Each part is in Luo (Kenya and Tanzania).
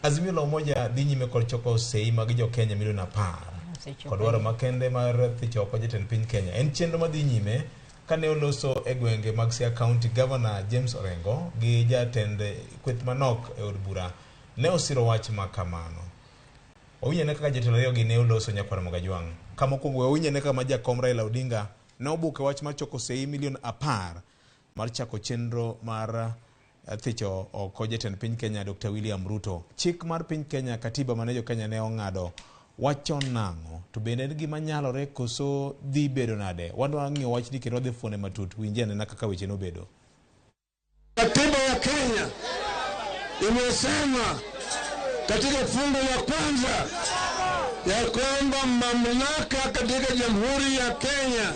Azimio la Umoja dhi nyime kod choko sei mag jo Kenya milion 10 Osechopo. Kod dwaro makende mar thicho oko jatend piny Kenya. En chenro madhi nyime kane oloso e gwenge mag Siaya County, Gavana James Orengo gi jatend kweth manok e od bura ne osiro wach ma kamano. Wawinj ane kaka jotelo ariyogi ne oloso nyakwar Mogajwang'. Ka mokwongo wawinj ane kama jakom Raila Odinga ne obuke wach mar choko sei milion 10 mar chako chenro mar thicho oko jatend piny Kenya Dr. William Ruto. Chik mar piny Kenya, katiba mane jo Kenya ne ong'ado wacho nang'o? To bende en gima nyalore koso dhi bedo nade? Wadwa ng'iyo wachni kendo wadhi fuone matut. Winji anena kaka weche nobedo. Katiba ya Kenya imesema katika fungu la kwanza ya kwamba mamlaka katika Jamhuri ya Kenya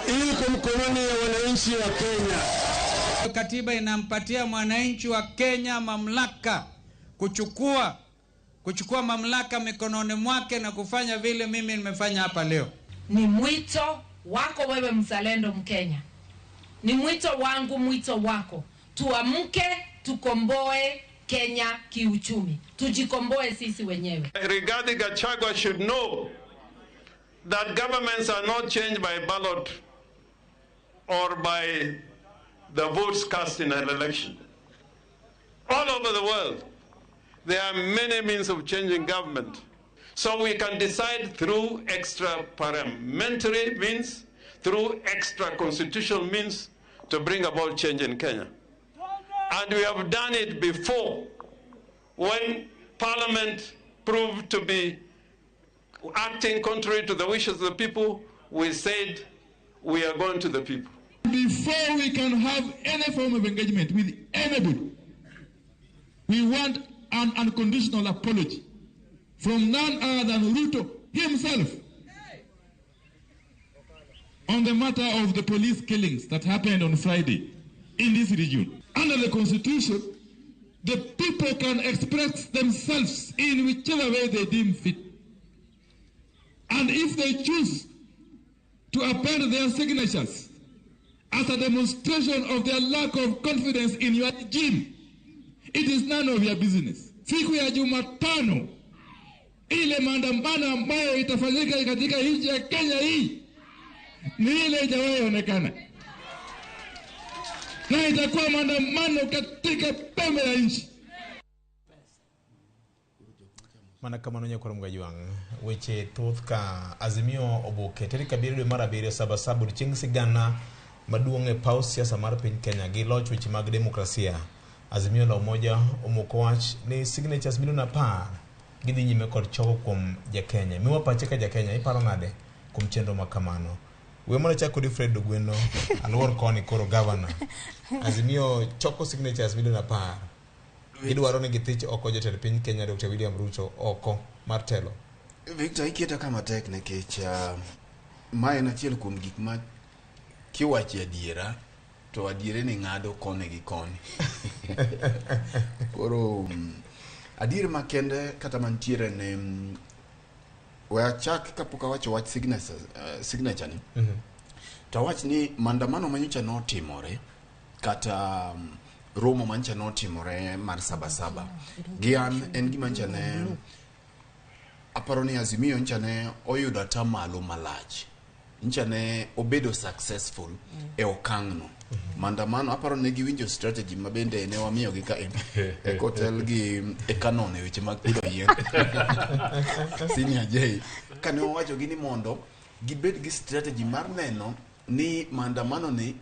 iko mkononi ya wananchi wa Kenya. Katiba inampatia mwananchi wa Kenya mamlaka kuchukua mamlaka mikononi mwake na kufanya vile mimi nimefanya hapa leo. Ni mwito wako wewe mzalendo Mkenya. Ni mwito wangu, mwito wako. Tuamke, tukomboe Kenya kiuchumi. Tujikomboe sisi wenyewe. Rigathi Gachagua should know that governments are not changed by ballot or by the votes cast in an election. All over the world, there are many means of changing government. So we can decide through extra parliamentary means, through extra constitutional means to bring about change in Kenya. And we have done it before when parliament proved to be acting contrary to the wishes of the people, we said we are going to the people. Before we can have any form of engagement with anybody, we want an unconditional apology from none other than Ruto himself on the matter of the police killings that happened on Friday in this region. Under the Constitution, the people can express themselves in whichever way they deem fit. And if they choose to append their signatures as a demonstration of their lack of confidence in your regime, it is none of your business. Siku ya Jumatano, ile maandamano ambayo itafanyika katika nchi ya Kenya hii ni ile haijawahi onekana, na itakuwa maandamano katika pembe ya nchi. Mana kamano nyakwar Mgajwang', weche thoth ka Azimio obuke tarik 7 dwe mar 7 7 odiochieng' sigana maduong' e paw siasa mar piny Kenya gi loch weche mag demokrasia. Azimio la Umoja omoko wach ni signatures milion 10 gidhi nyime kod choko kuom jakenya. Miwa pache ka jakenya, iparo nade kuom chenro ma kamano? We mondo achak kodi Fred Ogweno, aluor koni koro governor. Azimio choko signatures milion 10. Gidwaro ni githich oko jatend piny Kenya Dr. William Ruto oko mar telo. Victor, iketa kama tek nikech ma en achiel kuom gik ma kiwacho adiera to adiere ni ng'ado koni gi koni. Koro adier makende kata mantiere ne we achak kapok awacho wach signature ni. To awach ni maandamano manyocha notimore kata romo manyocha notimore mar Sabasaba gi an en gima nyocha ne aparo ni Azimio nyocha ne oyudo atamalo malach. Nyocha ne obedo successful e okang'no. Maandamano aparo ne giwinjo strategy ma bende ne wamiyogi ka e kotel gi e Canon e weche mag pidho yien. Senior J kane owacho gi ni mondo gibed gi strategy mar neno ni maandamano ni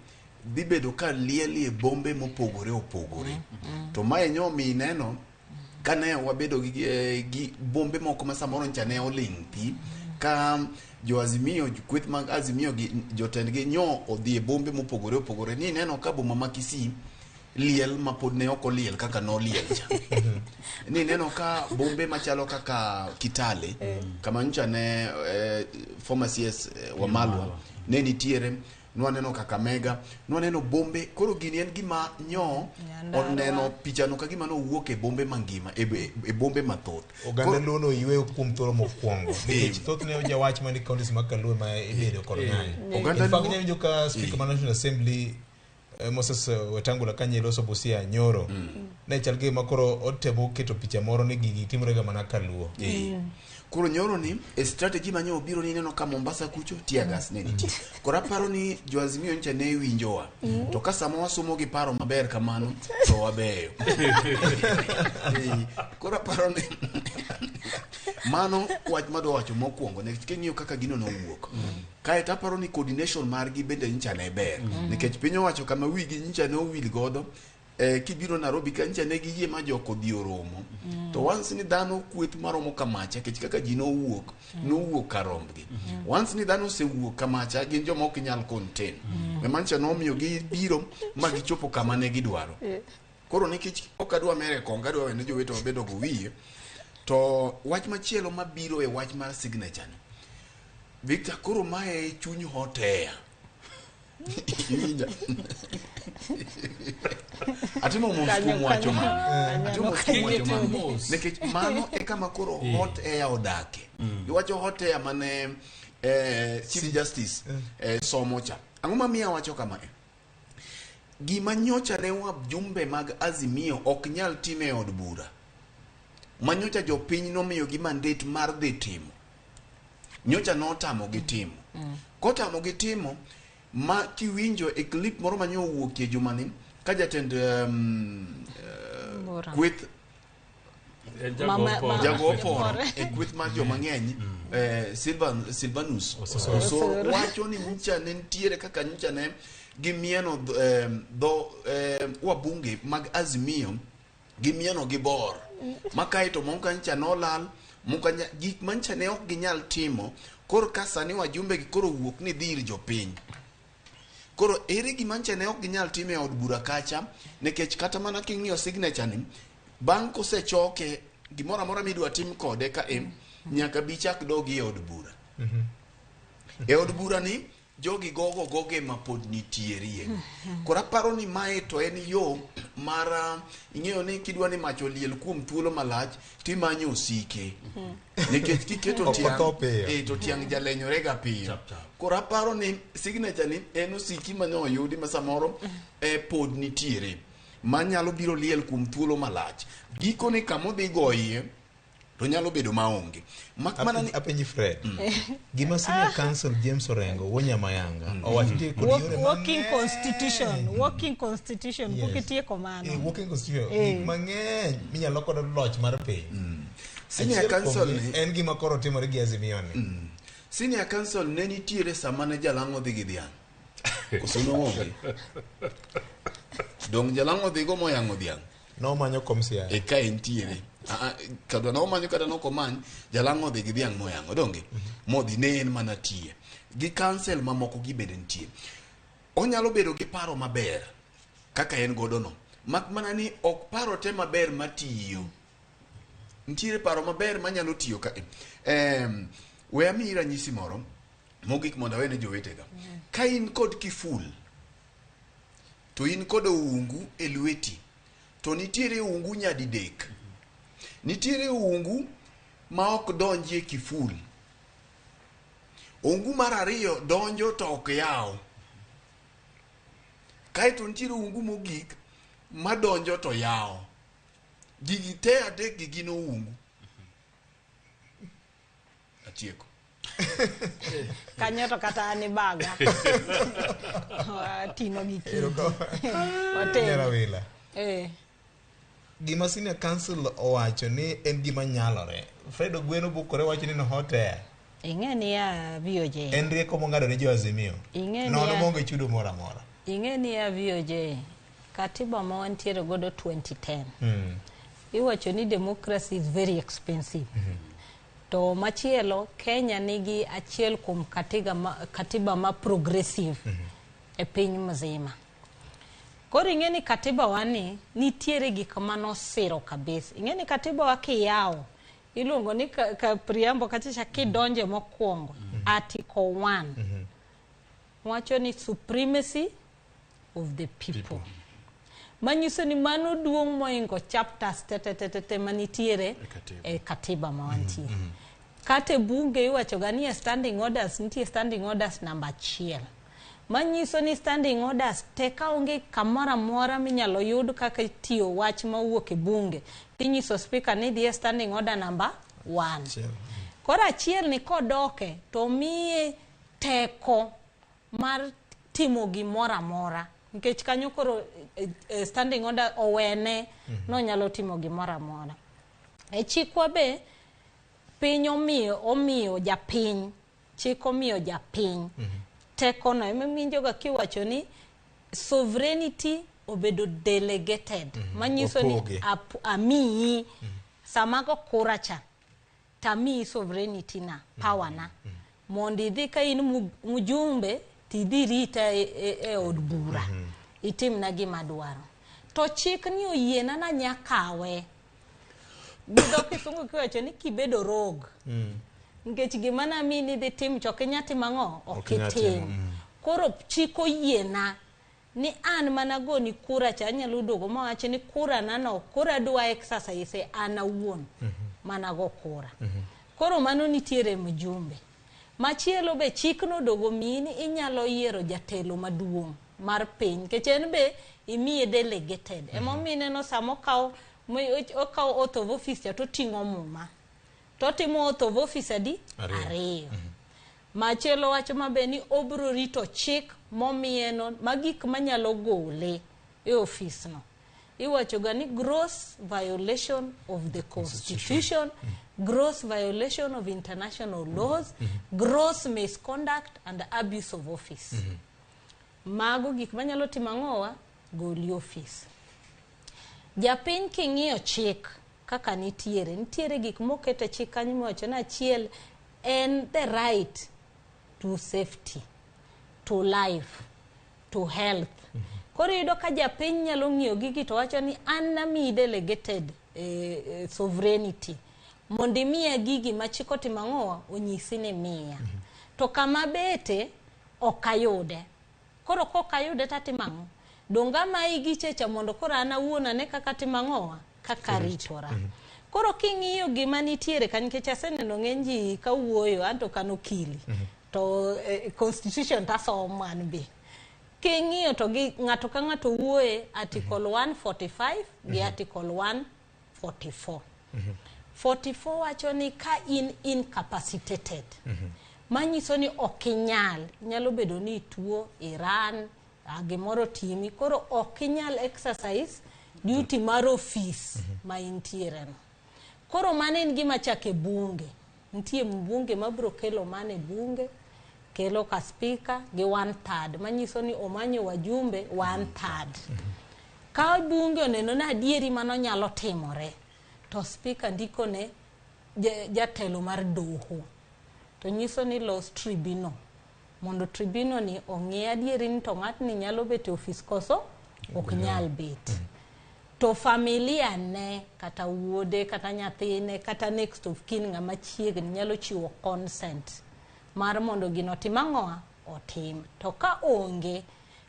dhi bedo ka liel e bombe mopogore opogore. To mae nyo mi neno kane wabedo gi bombe moko ma samoro ncha ne oling' thi ka jo Azimio, kweth mag Azimio gi jotendgi nyo odhi e bombe mopogore opogore ni neno ka boma ma Kisii liel ma pod ne ok oliel kaka noliel cha. Ni neno ka bombe machalo kaka Kitale kama nyocha ne former CS Wamalwa ne nitiere, nwaneno Kakamega, nwaneno bombe. Koro gini en gima nyo oneno pichano ka gima nowuok e bombe mangima, e bombe mathoth. Oganda Luo no yweyo kuom thuolo mokwongo nikech thothne ojawach mana ni counties mag Kaluo ma ibedo kod ng'anyo. Oganda In fact, Luo nyawinjo ka Speaker mar National Assembly Moses Wetangula kanye loso Busia nyoro ne chal gima koro otemo keto picha moro ni gigi timore ga mana kaluo. Koro nyoro ni e strategy ma nyo obiro ni ineno ka Mombasa kucho tear gas ne nitie. Koro aparo ni jo Azimio nyocha ne winjowa. To ka sama wasomo gi paro maber kamano to wabeyo. Koro aparo ni mano wach madwa wacho mokwongo nikech king'iyo kaka gino nowuok. Kaeto aparo ni coordination margi bende nyocha ne ber. Nikech piny owacho kama wigi nyocha ne owil godo kibiro Nairobi ka nyocha ne giyie ma jok odhi oromo. To once ni dhano kweth maromo kamacha nikech kaka ji nowuok nowuok karombgi. Once ni dhano osewuok kamacha gin joma ok nyal contain. Ema nyocha nomiyo gibiro ma gichopo kama ne gidwaro. Koro nikech ok adwa mere kong adwa wene jowetewa bedo go wiye. To wach machielo mabiro e wach mar signature ni. Victor, koro mae e chuny hot air. Iwinja? Atimo mos kuom wacho mano. Atimo mos kuom wacho mano. Nikech mano e kama koro hot air odake. Iwacho hot air mane Chief Justice somo cha. Ang'o mamiyo awacho kamae? Gima nyocha ne wajumbe mag Azimio ok nyal time e od bura. Manyocha jopiny nomiyogi mandate mar dhi timo. Nyocha notamogi timo. Kotamogi timo, ma kiwinjo e clip moro manyo owuokie jumani, ka jatend kweth Jago Oporo e kweth mar joma ng'eny Silvanus Osoro wacho ni nyocha ne nitiere kaka nyocha ne gimieno dho wabunge mag Azimio gimieno gi bor ma kaeto moko nyocha nolal moko gik ma nyocha ne ok ginyal timo. Koro ka sani wajumbe gi koro wuok ni dhi ir jopiny. Koro ere gima nyocha ne ok ginyal timo e od bura kacha, nikech kata mana king'iyo signature ni bang' kosechoke gimoro amora midwa tim kode ka em nyaka bi chak dogi e od bura. E od bura ni jogi gogo goge ma pod nitierie. Koro aparo ni mae to en yo mar ing'eyo ni kidwa ni mach oliel kuom thuolo malach timanyo osike. Nikech kiketo tiang' to tiang' jalenyore ga piyo. Koro aparo ni signature ni en osiki mane oyudi ma samoro pod nitiere manyalo biro liel kuom thuolo malach. Gikone kamodhi goyie to nyalo bedo maonge. Apenji Fred. Gima Senior Counsel James Orengo wuo Mayanga owacho nitie kod yore working constitution, working constitution pok mano. Working constitution gik mang'eny minyalo kod loch mar piny. Senior Counsel ni en gima koro timore gi Azimio ni. Senior Counsel ne nitiere sama ne Jalang'o dhi gi dhiang'. Koso noonge. Dong Jalang'o dhi go moyang'o dhiang'. Nomanyo kom Siaya. E ka entiere. Kata nomanyo kata nokomany, Jalang'o dhi gi dhiang' moyang'o donge. Modhi ne en mana tiye. Gi council mamoko gi bende nitie. Onyalo bedo gi paro maber kaka en godo no. Mak mana ni ok paro te maber matiyo. Nitiere paro maber manyalo tiyo ka. We amiyi ranyisi moro mogik mondo awene jowetega. Ka in kod kiful to in kod oungu e lweti, to nitiere oungu nyadidek. Nitiere oungu ma ok donji e kiful. Oungu mar ariyo donjo to ok yaw. Kaeto nitiere oungu mogik madonjo to yaw. Gigi te adek gi gin oungu. Atieko. Kanyo to kata an ibaga. Atino gi kidi. Watel. Gima Senior Counsel owacho ni en gima nyalore. Fred Ogweno bukore wacho ni no hot air. Ing'e niya VOJ. En rieko mong'ado ne jo Azimio. Nono maonge chudo moro amora. Ing'e niya VOJ. Katiba ma wantiere godo 2010. Iwacho ni democracy is very expensive. To machielo Kenya nigi achiel kuom katiba ma progressive e piny mzima. Koro ing'e ni katiba wani nitiere gik manosiro kabisa. Ing'e ni katiba wa kiyawo iluongo ni ka preamble kachacha kidonje mokwongo article 1 wacho ni supremacy of the people. Manyiso ni mano duong' moingo chapters te manitiere e katiba ma wantie. Kata e bunge iwacho ga ni standing orders nitie standing orders namba 1. Manyiso ni standing orders te kaonge kamoro amora minyalo yud kaka itiyo wach mawuok e bunge, tinyiso speaker ni dhi e standing order number 1. Achiel. Koro achiel ni kodoke to miye teko mar timo gimoro amora nikech kanyo koro standing order owene nonyalo timo gimoro amora. E chikwa be piny omiyo japiny, chik omiyo japiny tekono. Ema kiwacho ni sovereignty obedo delegated, manyiso ni Opoge. amiyi sama go kura cha tamiyi sovereignty na power na mondo idhi ka in mjumbe tidhi rita e od bura itimna gima dwaro. To chik ni oyiena nanya kawe gi dho kisungu kiwacho ni kibedo rogue, nikech gima namiyi ni idhi tim cha ok inya timo ang'o? Ok Ok inya timo, itim. Koro chik oyiena ni an mana goni kura cha anyalo duogo mawachi ni kura na no koro adwa exercise an awuon mana go kura. Koro mano nitiere mjumbe. Machielo be chik nodogo miyi ni inyalo yiero jatelo maduong' mar piny nikech en be imiye delegated. Emomiyo ineno sama okawo oath of office cha toting'o muma. Totimo oath of office adi? Ariyo. Ariyo. Machielo wacho mabe ni obro rito chik momiyeno ma gik manyalo gole e ofis no. Iwacho ga ni gross violation of the constitution, gross violation of international laws, gross misconduct and abuse of office. Mago gik manyalo timo ang'owa? Goli ofis. Japiny king'iyo chik kaka nitiere gik moket e chik kanyo miwacho ni achiel en the right to safety, to life, to health. Koro iyudo ka japiny nyalo ng'iyo gigi to wacho ni an namiyi delegated sovereignty mondo imiya gigi ma chik otimo ang'owa onyisi ni miya. To kama bete ok ayude. Koro kok ayude tatimo ang'o? Donge amayi gichecha mondo koro an awuon ane kaka atimo ang'owa? Kaka ritora. Koro king'iyo gima nitiere ka nikech aseneno ng'eny ji kawuoyo anto kan okili. To constitution tasomo an be. King'iyo to gi ng'ato ka ng'ato wuoye article 145 gi article 144. 44 wacho ni ka in incapacitated, manyiso ni ok inyal, nyalo bedo ni ituo, iran, gimoro timi, koro ok inyal exercise duty mar ofis ma intiere no. Koro mano en gima chako e bunge. Nitie mbunge mabiro kelo mano e bunge, kelo ka speaker gi 1/3, manyiso ni omanyo wajumbe 1/3. Ka bunge oneno ni adieri mano nyalo timore, to speaker ndiko ne jatelo mar doho. To nyiso ni los tribunal. Mondo tribunal ni ong'i adieri ni to ng'atni nyalo bet e ofis koso ok nyal bet. To familia ne, kata wuode, kata nyathine, kata next of kin ng'ama chiegni nyalo chiwo consent mar mondo gino otim ang'owa? Otim. To ka onge,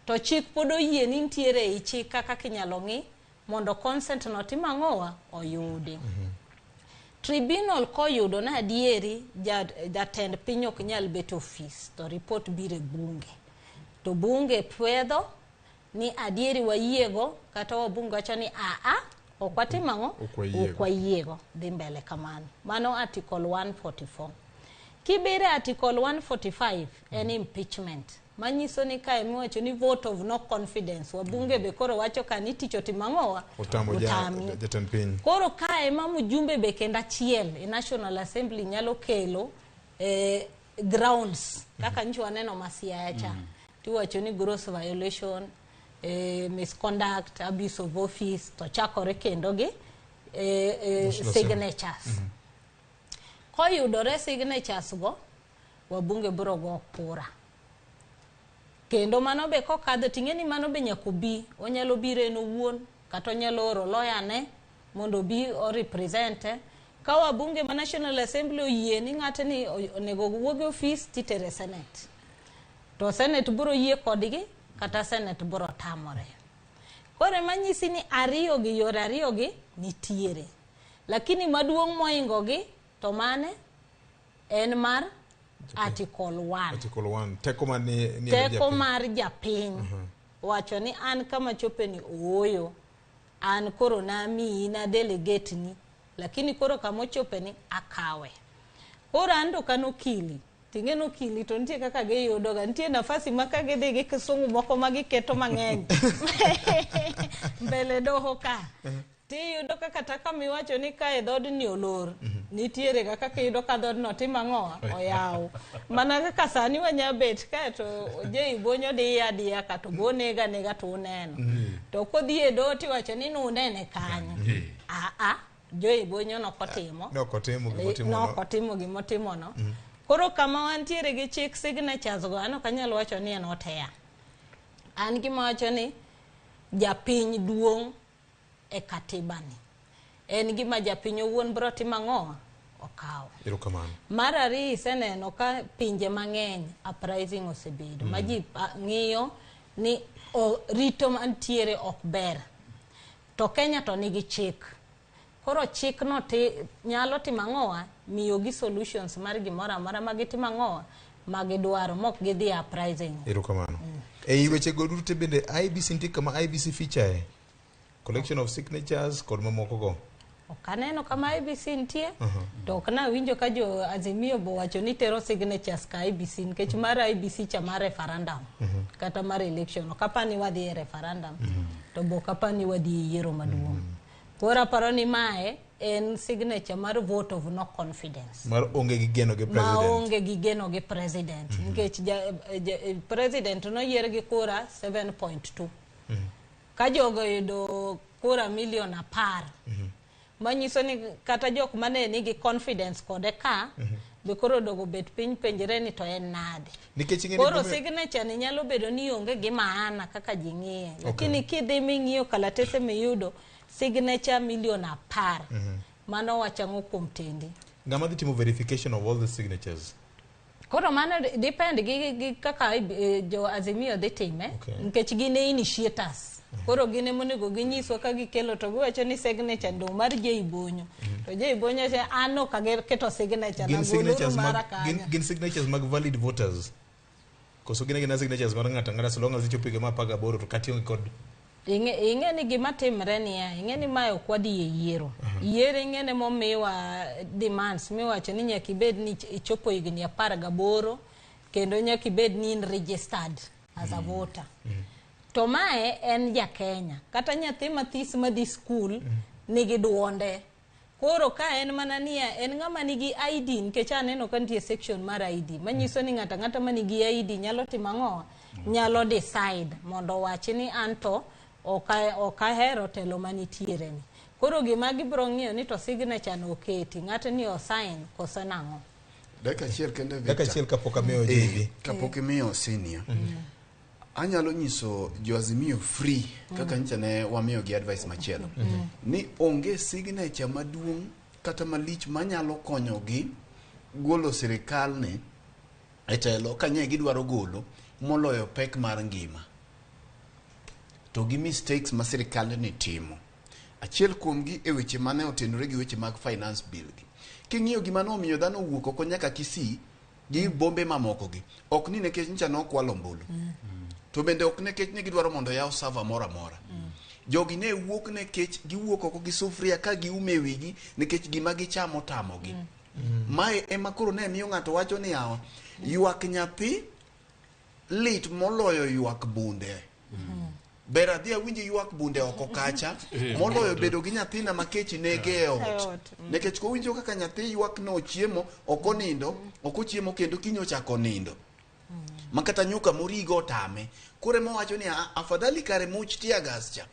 to chik pod oyie ni nitiere ei chik kaka kinyalo ng'i mondo consent no otim ang'owa? Oyudi. Tribunal koyudo ni adieri jatend piny ok nyal bet ofis, to report biro e bunge. To bunge pwedho ni adieri wayiego, kata wabunge wacho ni aa, ok watim ang'o? Ok wayiego. Ok wayiego. Dhi mbele kamano. Mano article 144. Kibire article 145 en impeachment. Manyiso ni kae miwacho ni vote of no confidence. Wabunge be koro wacho ka ni tich otimo ang'owa? Otamo Otami. jatend piny. Koro kae ma mjumbe be kendo achiel e National Assembly nyalo kelo grounds kaka nyocha waneno ma Siaya cha. Tiwacho ni gross violation, misconduct, abuse of office, to chakore kendo gi National Assembly. signatures. Koyudore signatures go, wabunge biro go kura. Kendo mano be kokadho ting'e ni mano be nyaka obi, onyalo biro en owuon kata onyalo oro lawyer ne mondo obi o represent. Ka wabunge ma National Assembly oyie ni ng'atni onego owuog e ofis titere Senate. To Senate biro yie kodgi kata Senate biro tamore. Koro ema nyisi ni ariyo gi yore ariyo gi nitiere. Lakini maduong' mohingo gi to mane en mar Article 1. Article 1. Teko mar ni teko mar japiny. Wacho ni an kama chope ni ooyo, an koro namiyi na delegate ni, lakini koro kama ochope ni akawe. Koro an to kan okili, ting'e ni okili to nitie kaka giyudoga, nitie nafasi ma ka gidhi gi kisungu moko ma giketo mang'eny mbele doho ka. Tiyudo ka kata kamiwacho ni kae dhoodni olor, nitiere ga kaka iyudo ka dhoodno timo ang'o? Oyaw. Mana kaka sani wanya bet kae to Jay Bonyo diya adiya ka to bo nega nega to uneno. To kodhi e doho tiwacho ni nunene kanyo. Jay Bonyo nokotimo. Nokotimo gimotimo no. Nokotimo gimotimo no. Koro kama wantiere gi chik signatures go, an ok anyal wacho ni en otea. An gima wacho ni japiny duong' e katiba ni. En gima japiny owuon biro timo ang'o? Okawo. Erokamano. Mar ariyo iseneno ka pinje mang'eny uprising osebedo. Ma ji ng'iyo ni rito mantiere ok ber. To Kenya to nigi chik. Koro chik no nyalo timo ang'owa? Miyo gi solutions mar gimoro amora ma gitimo ang'owa? Ma gidwaro mok gidhi uprising. Erokamano. Ei weche go duto bende IEBC nitie kama IEBC feature e? Collection of signatures kod mamoko go. Ok aneno kama IEBC nitie. To ok nawinjo ka jo Azimio bo wacho ni tero signatures ka IEBC nikech mar IEBC cha mar referendum. Kata mar election. Ok apar ni wadhi e referendum. To bo ok apar ni wadhi e yiero maduong'. Koro aparo ni mae en signature mar vote of no confidence. Mar onge gi geno gi president. Ma onge gi geno gi president. Nikech president noyier gi kura 7.2. Ka jogo oyudo kura milion 10. Manyiso ni kata jok mane nigi confidence kode ka, be koro odogo bet piny penjre ni to en nade. Koro signature ni nyalo bedo ni onge gi maana kaka ji ng'iye. Lakini kidhi ming'iyo kalatese miyudo signature milion 10. Mano wachang'o kuom tendi. Ng'ama dhi timo verification of all the signatures? Koro mano depend gi kaka jo Azimio dhi time. Nikech gin e initiators. Koro gin ema onego ginyiswa ka gikelo to giwacho ni signature ndo mar Jay Bonyo. To Jay Bonyo wacho an ok aketo signature na goluru mara kanyo. Gin signatures mag valid voters. Koso gin agina signatures mar ng'ato ang'ata so long as ichopo higa mar 18 to kata ionge kod Ing'e ni gima timre niya, ing'e ni mae ok wadhi e yiero. Yiero ing'e ni momiwa demands miwacho ni nyaka ibed ni ichopo higni 18 kendo nyaka ibed ni in registered as a voter. To mae en ja Kenya. Kata nyathi mathis madhi skul nigi duonde. Koro ka en mana niya, en ng'ama nigi ID, nikech aneno ka nitie section mar ID, manyiso ni ng'ato ang'ata manigi ID nyalo timo ang'o? Nyalo decide mondo owach ni anto ok ahero telo manitiere ni. Koro gima gibiro ng'iyo ni to signature no oketi, ng'ato ni osign koso nang'o? Dakika achiel kende Victor. Dakika achiel kapok amiyo JB. Kapok imiyo senior. Anyalo nyiso jo Azimio free kaka nyicha ne wamiyo gi advice machielo. Ni onge signature maduong' kata malich manyalo konyogi golo sirikal ni e telo ka nye gidwaro golo moloyo pek mar ngima. To gi mistakes ma sirikal ni timo. Achiel kuomgi e weche mane otenore gi weche mag finance bill gi. King'iyo gima nomiyo dhano owuok oko nyaka Kisii gi bombe mamoko gi. Ok ni nikech nyicha nokwalo ombulu. To bende ok nikech ne gidwaro mondo yaw server moro amora. Jogi ne wuok nikech giwuok oko gi sufria ka giume wigi nikech gima gichamo tamogi. Mae ema koro ne miyo ng'ato wacho ni yawa, ywak nyathi lit moloyo ywak bunde. Ber adhi awinj ywak bunde oko kacha moloyo bedo gi nyathina ma kech nege e ot. Nikech kowinjo kaka nyathi ywak no ochiemo, ok onindo, ok ochiemo kendo kiny ochako nindo. Ma kata nyuka morigo otame. Koro ema owacho ni afadhali kare much tear gas cha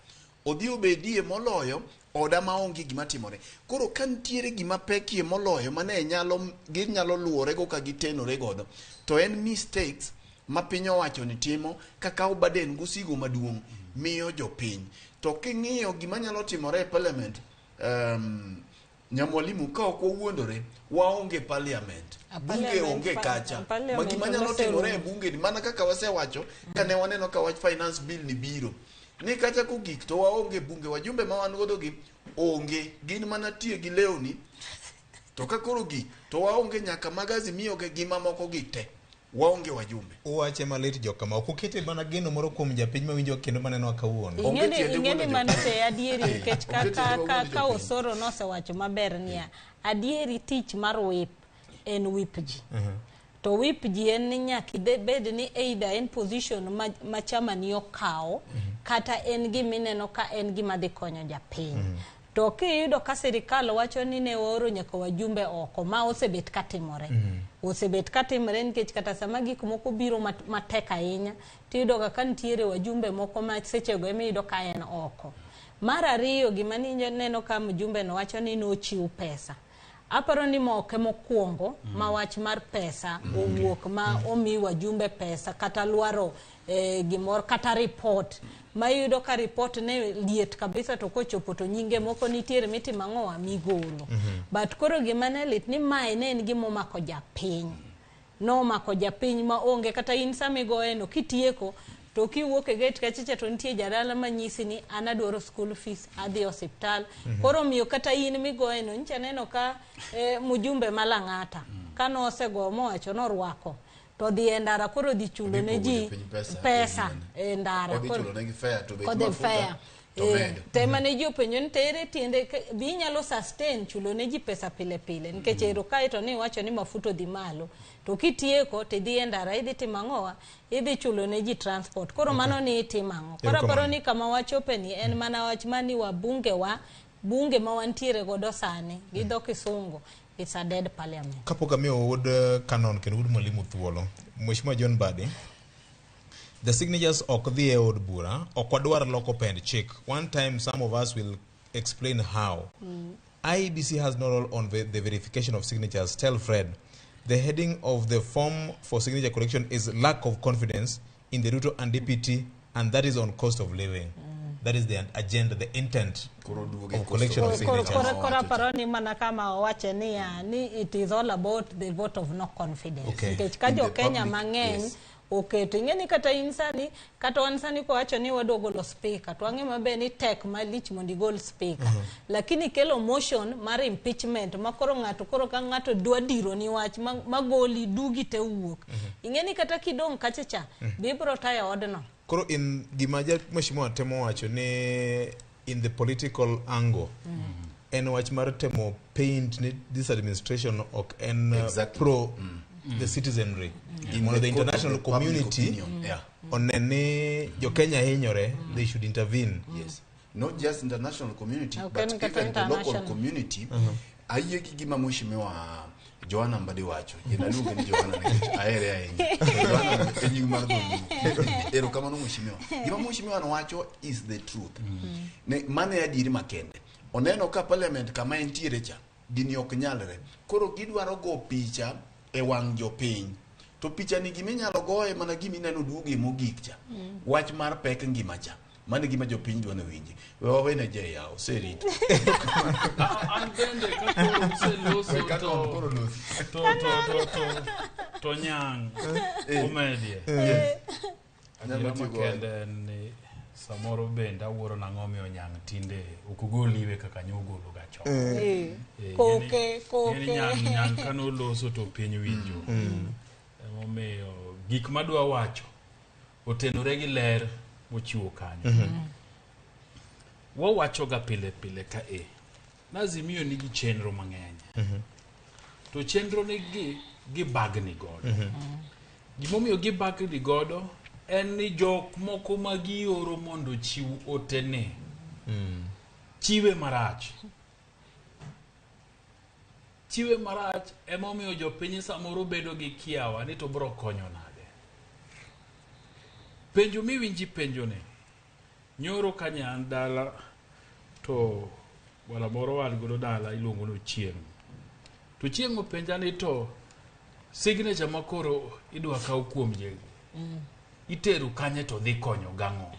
odhi obedie moloyo oda maonge gima timore. Koro ka nitiere gima pekie moloyo mane ginyalo luworego ka gitenore godo, to en mistakes ma piny owacho ni timo kakawo burden gosigo maduong' miyo jopiny. To king'iyo gima nyalo timore e parliament, Nyamwalimu ka ok wawuondore, waonge parliament. Bunge onge kacha. Ma gima nyalo timore e bunge ni mana kaka wasewacho kane waneno ka wach finance bill ni biro. Ni kacha kogik to waonge bunge, wajumbe ma wan godo gi onge, gin mana tiyo gi lewni. To ka koro gi to waonge nyaka mag Azimio gi mamoko gi te. Waonge wajumbe. Uwache malit jokama. Ok ukete mana geno moro kuom japiny mawinjo kendo manenowa kawuono. Onge tiende Ing'eni wuondo mano jopiny. te adieri nikech Onge tiende ka wuondo jopiny. Osoro nosewacho maber niya, adieri tich mar whip en whip ji. To whip ji en ni nyaka bed ni either en position ma chama ni okawo kata en gima ineno ka en gima dhi konyo japiny. To kiyudo ka sirikal wacho ni ne waoro nyaka wajumbe oko, ma osebet katimore. Osebet katimore nikech kata sama gik moko biro matek ahinya, tiyudo ga ka nitiere wajumbe moko ma sechego ema iyudo ka en oko. Mar ariyo, gima neno ka mjumbe no wacho ni nochiw pesa. Aparo ni moke mokwongo ma wach mar pesa owuok ma omi wajumbe pesa kata lwaro gimoro kata report ma iyudo ka report ne liet kabisa to kochopo to nyinge moko nitiere mitimo ang'owa migolo. But koro gima ne lit ni mae ne en gima omako japiny. Nomako japiny ma onge kata in sama igoye no kitieko to kiwuok e gate kachacha to nitie jadala manyisi ni an adwaro school fees, adhi osiptal. Koro miyo kata in migoye no nyicha neno ka mjumbe ma Lang'ata ka nosego mowacho norwako to dhi e ndara koro dhi chulo ne ji pesa e ndara. Odhi chulo negi fare to bech Kodhi mafuta fare. to medo. Te mane ji openjo ni tere tiende bi inyalo sustain chulo ne ji pesa pile pile nikech ero kae to ni iwacho ni mafuta odhi malo to kitieko tidhi e ndara idhi timo ang'owa idhi chulo ne ji transport koro mano ni itimo ang'o. Koro aparo ni kama wachope ni en mana wach mani wabunge wa bunge ma wantiere godo sani gi dho kisungu it's a dead parliament. Kapok amiyo wuod Canon kendo wuod Mwalimu thuolo, Mheshimiwa John Mbadi, the signatures ok dhi e od bura, ok wadwar loko pend chik. One time some of us will explain how. IEBC has no role on the verification of signatures. Tell Fred, the heading of the form for signature collection is lack of confidence in the Ruto and DPT, and that is on cost of living. That is the agenda, the intent of collection of signatures. Koro aparo ni mana kama owache niya ni it is all about the vote of no confidence. Nikech ka In the jo Kenya public, mang'eny yes. oketo ing'e ni kata in sani kata wan sani kowacho ni wadwa golo speaker to wang'e maber ni tek malich mondo igol speaker. Lakini kelo motion mar impeachment ma koro ng'ato koro ka ng'ato dwa diro ni wach magoli dugi te wuok. Ing'e ni kata kidong' kacha cha be ibro tayo odno. Koro in gima ja mheshimiwa temo wacho ni in the political angle en wach mar temo paint ni this administration ok en pro the citizenry. In Mondo the the court of international the public community opinion. Yeah. one ni jo Kenya hinyore, they should intervene. Yes. Not just international community, Okay, but kata even the local international. community. Ayie gi gima mheshimiwa Joanna Mbadi wacho. Yena luonge ni Joanna nikech ahere ahinya. Joanna e nying mar dholuo. Erokamano mheshimiwa. Gima mheshimiwa nowacho is the truth. Ne mano e adieri makende. Oneno ka parliament kama entiere cha, gini ok nyalre. Koro gidwaro go picha e wang' jopiny. To picha ni gima inyalo goye mana gima ineno duoge mogik cha. Wach mar pek ngima cha. Mano e gima jopiny dwa ni winji. We wawene je yawo, oserito. An bende ka koro useloso We Canon koro losi. to nyang' omedie. Yes. Adiera Anyalo tiyo go makende en ni samoro bende awuoro nang'o miyo nyang' tinde ok ogol iwe kaka nyogolo ga chon. Koke, koke. Ng'eni nyang' kanoloso to piny winjo. Emomiyo gik madwa wacho otenore gi ler mochiwo kanyo. Wawacho ga pile pile ka Azimio nigi chenro mang'eny. To chenro nigi gibagni godo. Gimomiyo gibagni godo en ni jok moko ma gioro mondo ochiw otene chiwe marach. Chiwe marach emomiyo jopiny samoro bedo gi kiawa ni to bro konyo nade. Penjo miwinji penjo ni, nyoro ka an dala to wala moro wan godo dala iluongo ni Ochieng'. To Ochieng' openja ni to signature ma koro idwa kaw kuom ji itero kanye to dhi konyo gang'o.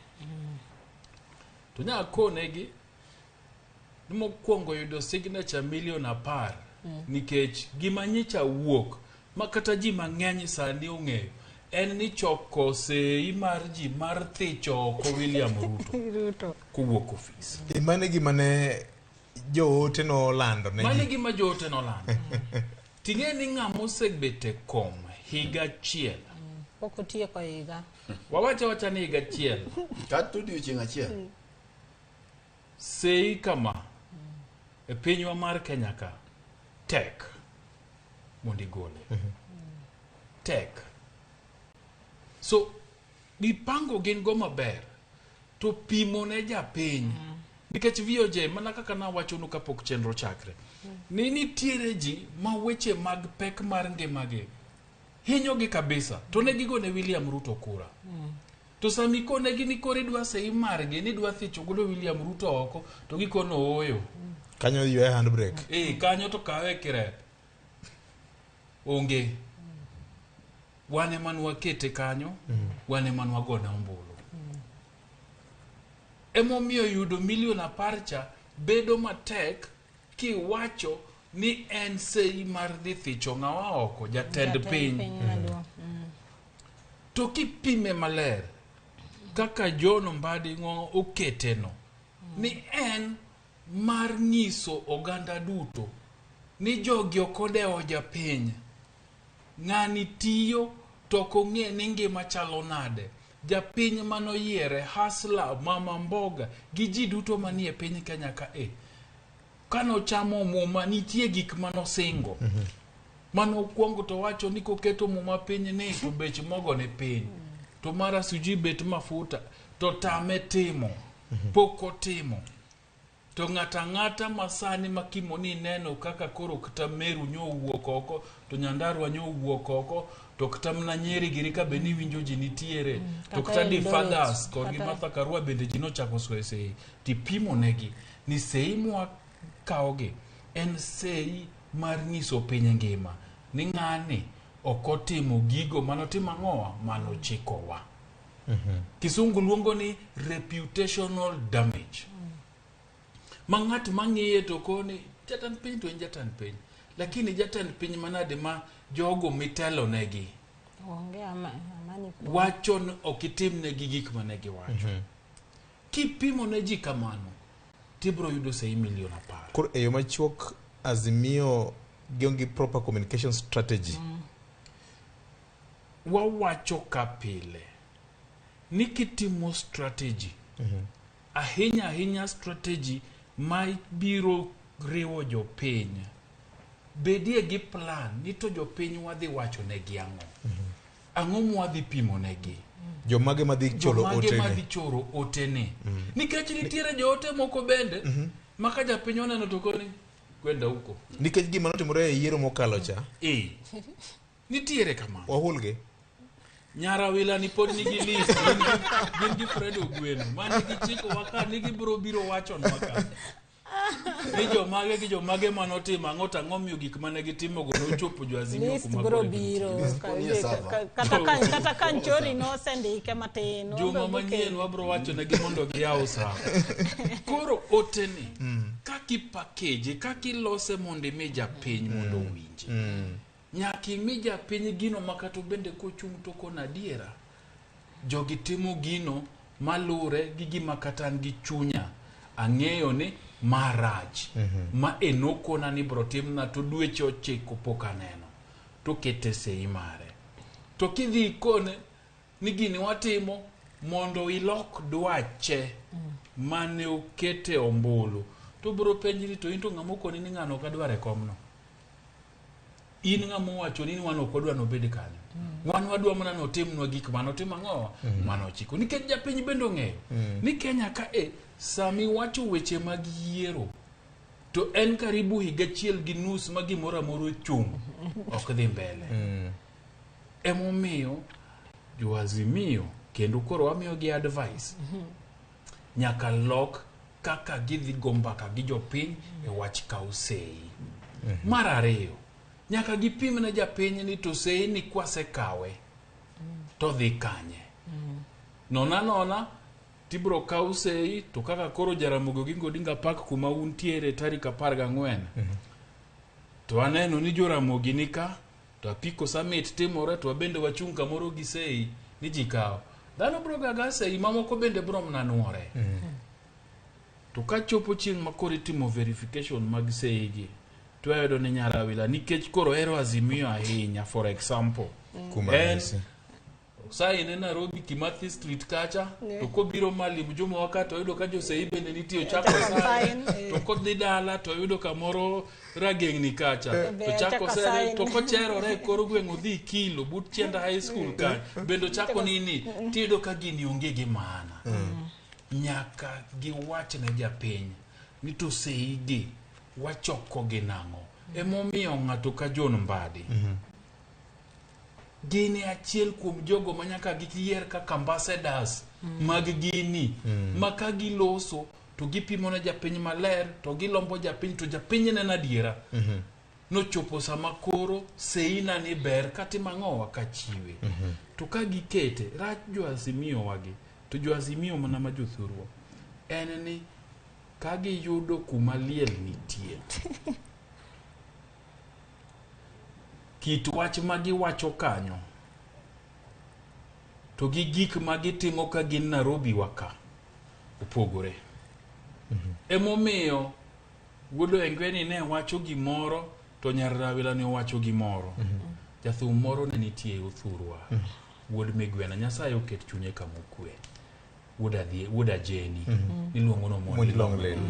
To nya konegi ni mokwongo yudo signature 10,000,000 nikech gima nyicha wuok ma kata ji mang'eny sani ong'eyo en ni choko sei mar ji mar thicho oko William Ruto Ruto. kowuok ofis. Mano e gima ne joote nolando ne Mano ji. e gima joote nolando. Ting'e ni ng'ama osebet e kom higa achiel. Pok otieko higa. Wawacha wacha ni higa achiel. Kata odiochieng' achiel. Sei kama e pinywa mar Kenya ka tek mondo igole. Tek. So mipango gin go maber to pimo ne japiny nikech VOJ mana kaka nawachonu kapok chenro chakre ni nitiere ji ma weche mag pek mar ngimagi hinyogi kabisa to ne gigone William Ruto kura. To sama ikonegi ni koro idwa sei margi ni idwa thicho godo William Ruto oko to gikono ooyo. Kanyo ywe handbrake. Kanyo to kawe kirep. Onge. Wan ema nwakete kanyo, wan ema nwagone ombulu. Emomiyo yudo milion 10 cha bedo matek kiwacho ni en sei mar dhi thicho ng'awa oko, jatend piny. Maduong'. To kipime maler kaka John Mbadi ng'o okete no ni en mar nyiso oganda duto ni jogi ok odewo japiny. Ng'ani tiyo to ok ong'e ni ngima chalo nade. Japiny manoyiere, hasla, mama mboga gi ji duto manie piny Kenya ka e. Kanochamo muma nitie gik manosingo. Manokwongo to wacho ni koketo muma piny ni to bech mogo ni piny. To mara sijui bet mafuta to tame timo. Pok otimo. To ng'ato ang'ata masani makimo ni neno kaka koro kata Meru nyo owuok oko, to Nyandarua nyo owuok oko, to kata mana Nyeri giri ka be ni winjo ji nitiere, to Kata kata di Eldoret, fathers kod gi kata- Martha Karua bende ji nochako soyo sei. Tipimo negi ni sei mwakawogi en sei mar nyiso piny ngima ni ng'ani ok otimo gigo manotimo ang'owa manochikowa. Kisungu luongo ni reputational damage. Ma ng'at mang'iye to koni jatend piny to en jatend piny, lakini jatend piny manade ma jogo mitelo negi Onge amani kuom. wacho ni ok itimnegi gik mane giwacho. Kipimo ne ji kamano tibiro yudo sei milion 10. Koro e yo machuok Azimio gionge proper communication strategy. Wawacho ka pile ni kitimo strategy ahinya ahinya strategy ma biro riwo jopiny, bedie gi plan ni to jopiny wadhi wacho negi ang'o, ang'o mwadhi pimo negi, Jomage madhi choro jomage ote madhi ne. choro otene. Nikech nitiere joote moko bende ma ka japiny oneno to koni kwenda huko. Nikech gima notimore e yiero mokalo cha, Nitiere kamano. Wahulgi. Nyarawila ni pod nigi list, gin gi Fred Ogweno mane gichiko wa ni gibiro biro wachonwa ka ni jomage gi jomage manotimo ang'o to ang'o miyo gik mane gitimogo nochopo jo Azimio List kuma biro koro gintie. biro. List nie server. Kata ka Nchori nosendike matin. Juma wabiro manyien wabiro wachonegi mondo giyaw sa. Koro oteni kaka ipakeje, kaka ilose mondo imi japiny mondo owinji. Nyaka imi japiny gino ma kata bende kochung' to kono adiera. Jogi timo gino malure gi gima kata an gi chunya ang'eyo ni marach. Ma enokona ni bro timna to dweche 9 pok aneno. To kete sei mare. To kidhi ikone ni gini watimo mondo ilok dwache mane okete ombulu. To bro penjri to in to ng'ama okoni ni ng'ano ok adwar e komno. In ng'ama owacho ni wan ok wadwa nobed kanyo. Wan wadwa mana notimnwa gik manotimo ang'owa manochiko. Nikech japiny bende ong'eyo ni Kenya ka e sami wacho weche mag yiero to en karibu higa 1.5 ma gimoro amora ochung' ok dhi mbele. Emomiyo jo Azimio kendo koro wamiyogi advice nyaka lok kaka gidhi go mbaka gi jopiny e wach kawo sei. Mar ariyo, nyaka gipim ne japiny ni to sei ni kwasekawe to dhi kanye. Nona nona tibro kaw sei to kaka koro Jaramogi Oginga Odinga Park kuma untiere tarik 14 to aneno ni Joramogi ni ka to apiko summit timore to wabende wachung' kamoro gi sei ni ji kawo. Dhano bro gaga sei mamoko bende bro mana nuore. To kachopo chieng' ma koro itimo verification mag sei gi, to wayudo ni Nyarawila nikech koro ohero Azimio ahinya, for example. Kuom En ranyisi. Saine Nairobi Kimathi Street kacha, to kobiro Malim Juma waka to oyudo ka josei bende nitie ochako sign, sign, to kodhi dala to oyudo kamoro rageng'ni kacha Be to chako ochako sign, sign. to kocherore e kor gweng' odhi kilo but Chienda High School ka bende ochako nini tiyudo ka gini onge gi maana. Nyaka giwach ne japiny ni to sei gi wachoko gi nang'o. Emomiyo ng'ato ka John Mbadi gin e achiel kuom jogo ma nyaka giyier kaka ambassadors mag gini ma ka giloso to gipimo ne japiny maler to gilombo japiny to japiny neno adiera. Nochopo sama koro seina ni ber katimo ang'owa kachiwe. To ka gikete rach jo Azimio wagi to jo Azimio mana ma jothurwa en ni ka giyudo kuma liel nitie kit wach ma giwacho kanyo to gi gik ma gitimo ka gin Nairobi wa ka opogore. Emomiyo wuod Oengweni ne wacho gimoro to nyar Rawila ne owacho gimoro. Jathum moro ne nitie Othurwa, wuod Migwena, Nyasaye oket chunye kama okwe. Wuod Ajeni, iluongo ni Omondi Omondi Long Lelo.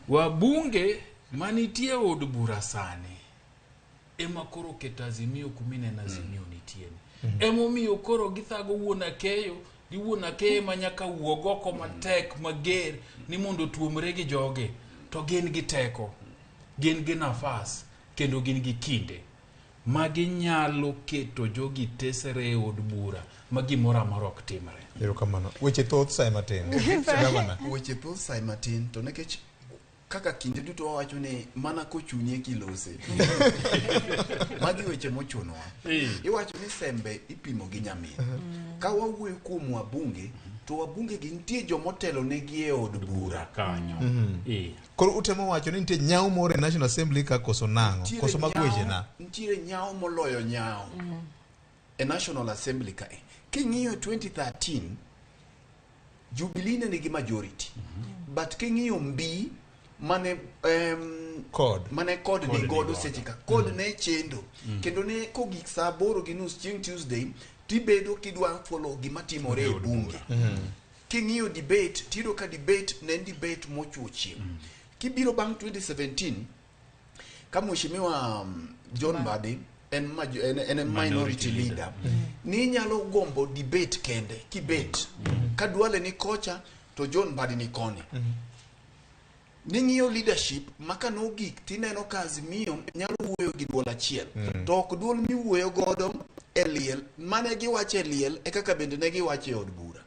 Wabunge manitie e od bura sani ema koro oketo Azimio kumineno Azimio nitie ni. Emomiyo koro githago wuon Akeyo gi wuon Akeyo ema nyaka wuog oko matek mager ni mondo otuomre gi joge to gin gi teko, gin gi nafas kendo gin gi kinde ma ginyalo keto jogi tesre e od bura ma gimoro amora ok timre. Erokamano. Weche thoth sae matin. Gavana. Weche thoth sae matin to nikech kaka kinde duto wawacho ni mana kochunye kilose. Magi weche mochunowa. Iwacho ni sembe ipimo gi nyamin. Ka wawuoyo kuom wabunge, to wabunge gi nitie jomotelo negi e od bura. Kanyo. Koro utemo wacho ni nitie nyawo moro e National Assembly ka koso nang'o? Nitiere Koso mag weche na? Nitiere nyawo moloyo nyawo e National Assembly kae. King'iyo 2013, Jubilee ne nigi majority. But king'iyo mbi mane Kod. mane kod ni Kod ni godo godo. seche ka kod ne chendo kendo ne kogik saa 8:30 chieng' Tuesday tibedo kidwa follow gima timore e bunge. King'iyo debate tiyudo ka debate ne en debate mochuo chieng'. Kibiro bang' 2017 ka mheshimiwa John Mbadi en minority leader ni nyalo gombo debate kende kibet ka Duale ni kocha to John Mbadi ni koni. Ning'iyo leadership maka nogik tineno ka Azimio nyalo wuoyo gi duol achiel. To ok duol miwuoyo godo e liel mane giwacho e liel e kaka bende ne giwacho e od bura.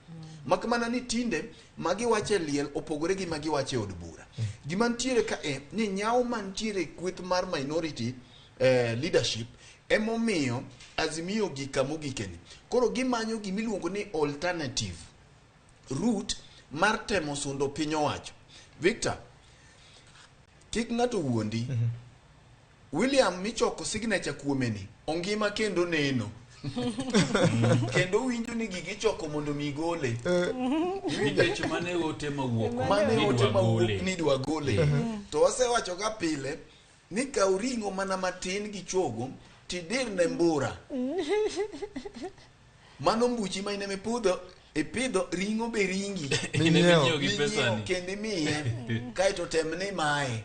Mak mana ni tinde ma giwacho e liel opogore gi ma giwacho e od bura. Gima nitiere ka e ni nyawo mantiere e kweth mar minority leadership emomiyo Azimio gik kamogikeni. Koro gimanyo gimiluongo ni alternative route mar temo sundo piny owacho. Victor, kik ng'ato wuondi. William michoko signature kuomeni ongima kendo neno. Kendo winjo ni gigi ichoko mondo mi gole. Nikech mane ote mawuok Mane ote nidwa mawuok gole. ni idwa gole. To wasewacho ga pile ni kaw ring'o mana matin gi chogo tidir ne mbura. Mano mbuchi ma in ema ipudho ipidho ring'o be ringi. In ema inyiewo gi Minyiewo pesani. kendo imiye kaeto tem ni imaye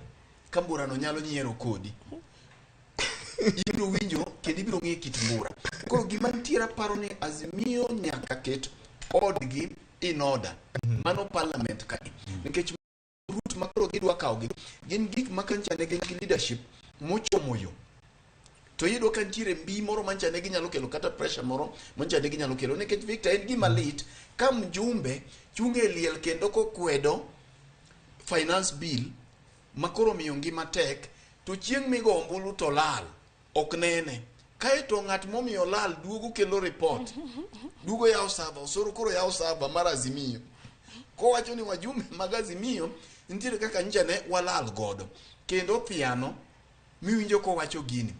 ka mburano nyalo nyiero kodi. Ibiro winjo kendo ibiro ng'eyo kit mbura. Koro gima nitiere aparo ni Azimio nyaka ket odgi in order. Mano parliament kae. Nikech route ma koro gidwa kawogi gin gik ma kancha ne gin gi leadership mochomo yo. To iyudo ka nitiere mbi moro mancha ne ginyalo kelo kata pressure moro mancha ne ginyalo kelo nikech Victor en gima lit ka mjumbe chung' e liel kendo kokwedo finance bill ma koro miyo ngima tek to chieng' migo ombulu to lal ok nene kaeto ng'at momiyo lal duogo kelo report duogo yawo sava osoro koro yawo sava mar Azimio kowacho ni wajumbe mag Azimio nitiere kaka nyicha ne walal godo kendo piano miwinjo kowacho gini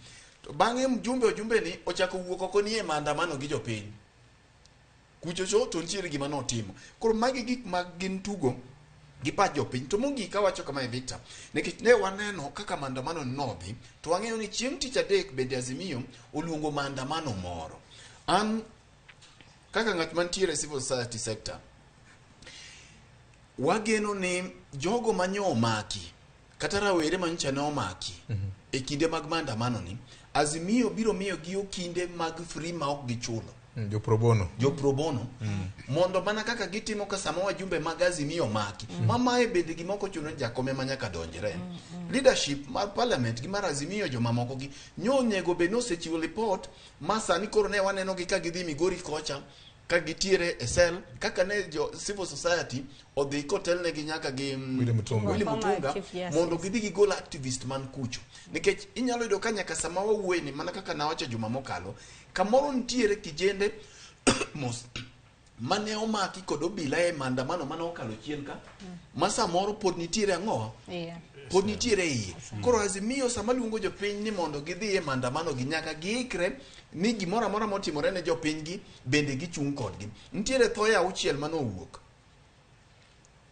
to bang'e mjumbe ojumbe ni ochako wuok oko ni e maandamano gi jopiny kuchocho to nitiere gima notimo koro magi gik mag gin tugo Gi pach jopiny. To mogik awacho kamae Victor, nikech ne waneno kaka maandamano nodhi, to wang'eyo ni chieng' tich adek bende Azimio oluongo maandamano moro. An kaka ng'at mantiere e civil society sector, wageno ni jogo manyo omaki kata rawere manyocha ne omaki e kinde mag maandamano ni Azimio biro miyo gi okinde mag free ma ok gichulo. Jo pro bono. Jo pro bono. Mondo mana kaka gitimo ka sama wajumbe mag Azimio omaki. Ma mae bende gima ok ochuno ni jakom ema nyaka donjre. Leadership mar parliament gi mar Azimio jomamoko gi nyo onego bed ni osechiwo report ma sani koro ne waneno gi ka gidhi Migori kocha ka gitiere e cell kaka ne jo civil society odhi kotelnegi nyaka gi Willy Mutunga. Willy Former Mutunga Chief Justice. mondo gidhi gigol activist man kucho nikech inyalo yudo ka nyaka sama wawuoye ni mana kaka nawacho juma mokalo kamoro nitiere kijende mos mane omaki kod obila e maandamano mane okalo chien ka ma samoro pod nitiere ang'owa Yeah. pod nitiere iye koro Azimio sama luongo jopiny ni mondo gidhi e maandamano gi nyaka giikre ni gimoro amora motimore ne jopiny gi bende gichung' kodgi nitiere thoe auchiel mane owuok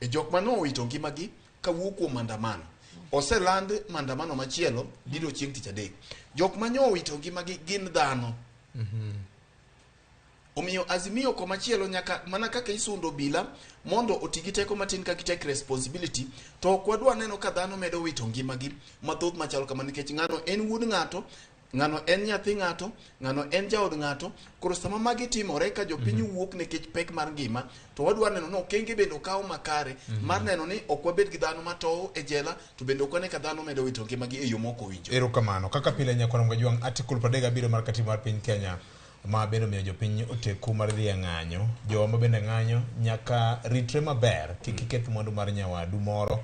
e jok mane owito ngimagi kawuok kuom maandamano oseland maandamano machielo biro chieng' tich adek jok manyo owito ngimagi gin dhano omiyo Azimio komachielo nyaka mana kaka isundo obila mondo oti gi teko matin ka gi take responsibility to ok wadwa neno ka dhano medo wito ngimagi mathoth machalo kama nikech ng'ano en wuod ng'ato ng'ano en nyathi ng'ato ng'ano en jaod ng'ato koro sama magi timore ka jopiny wuok nikech pek mar ngima to wadwa neno ni okenge bende okaw makare mar neno ni ok wabed gi dhano matow e jela to bende ok wane ka dhano medo wito ngimagi e yo mok owinjore. Erokamano. Kaka pile nyakwar Mgajwang' Article 37 mar katiba mar piny Kenya ma bende omiyo jopiny oteku mar dhi e ng'anyo. Jowa ma bende ng'anyo nyaka ritre maber kik iketh mwandu mar nyawadu moro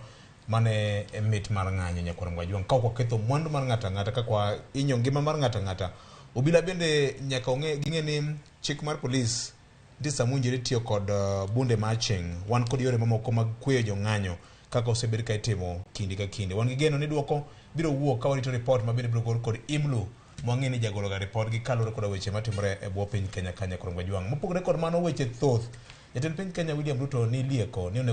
mane e mit mar ng'anyo nyakwar Mgajwang'. Ka ok waketho mwandu mar ng'ato ang'ata kaka wahinyo ngima mar ng'ato ang'ata. Obila bende nyaka ong'e ging'e ni chik mar polis nitie sama owinjore tiyo kod bunde marching. Wan kod yore mamoko mag kweyo jong'anyo kaka osebed ka itimo kinde ka kinde. Wan gi geno ni duoko biro wuok ka warito report ma bende biro gol kod IMLU mwang'e ni jagolo ga report gi kaluwore koda weche matimore e bwo piny Kenya ka nyakwar Mgajwang'. Mopogore kod mano weche thoth. Jatend piny Kenya William Ruto ni lieko ni onego